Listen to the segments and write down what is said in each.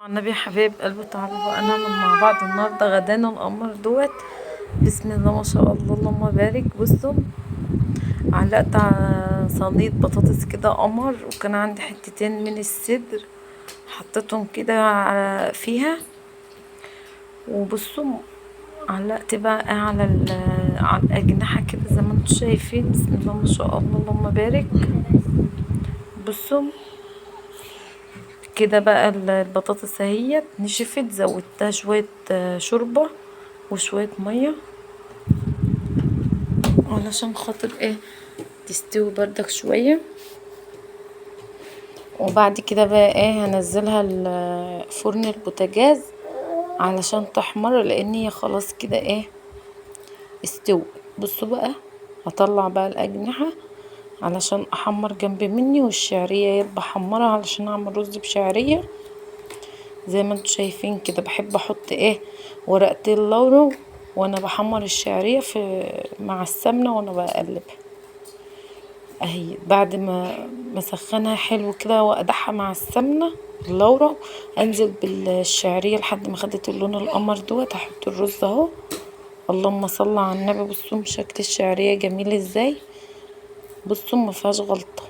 النبي يا حبايب قلبي، تعالوا بقى نعمل مع بعض النهارده غدانا القمر دوت. بسم الله ما شاء الله، اللهم بارك. بصوا، علقت على صينية بطاطس كده قمر، وكان عندي حتتين من الصدر حطيتهم كده فيها. وبصوا علقت بقى على الاجنحة كده زي ما انتم شايفين. بسم الله ما شاء الله، اللهم بارك. بصوا كده بقى البطاطس اهيت نشفت، زودتها شوية شوربة وشوية مية علشان خاطر ايه تستوي بردك شوية. وبعد كده بقى ايه هنزلها فرن البوتاجاز علشان تحمر، لان هي خلاص كده ايه استوت. بصوا بقى هطلع بقى الاجنحة علشان احمر جنب مني، والشعرية يبقى احمرها علشان اعمل رز بشعرية زي ما انتم شايفين كده. بحب احط ايه ورقتين لورا وانا بحمر الشعرية في مع السمنة وانا بقلبها اهي. بعد ما مسخنها حلو كده واقدحها مع السمنة اللورا، انزل بالشعرية لحد ما خدت اللون القمر دوت. هحط الرز اهو، اللهم صل على النبي. بصوا شكل الشعرية جميل ازاي، بصوا ما فيهاش غلطة.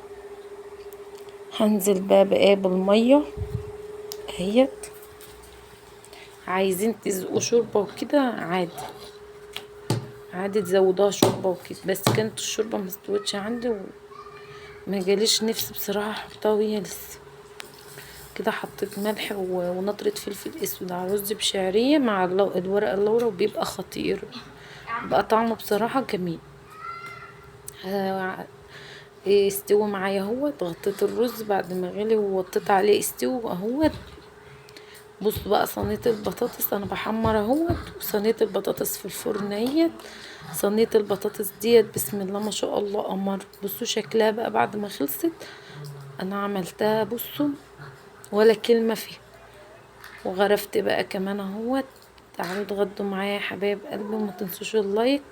هنزل بقى بايه بالمية اهيت. عايزين تزقوا شوربة وكده عادي، عادي تزودوها شوربة وكده، بس كانت الشوربة ما استوتش عندي وما جاليش نفسي بصراحة احطها وهي لسه كده. حطيت ملح ونطرة فلفل اسود على رز بشعرية مع الورق اللورا، وبيبقى خطير، بيبقى طعمه بصراحة جميل. استوى معايا اهوت. غطيت الرز بعد ما غلي ووطيت عليه استوى اهوت. بصوا بقى صينية البطاطس انا بحمر اهوت، وصينية البطاطس في الفرن اهيت. صينية البطاطس ديت بسم الله ما شاء الله قمر. بصوا شكلها بقى بعد ما خلصت، انا عملتها بصوا ولا كلمة فيها. وغرفت بقى كمان اهوت. تعالوا اتغدوا معايا يا حبايب قلبي، وما تنسوش ال like.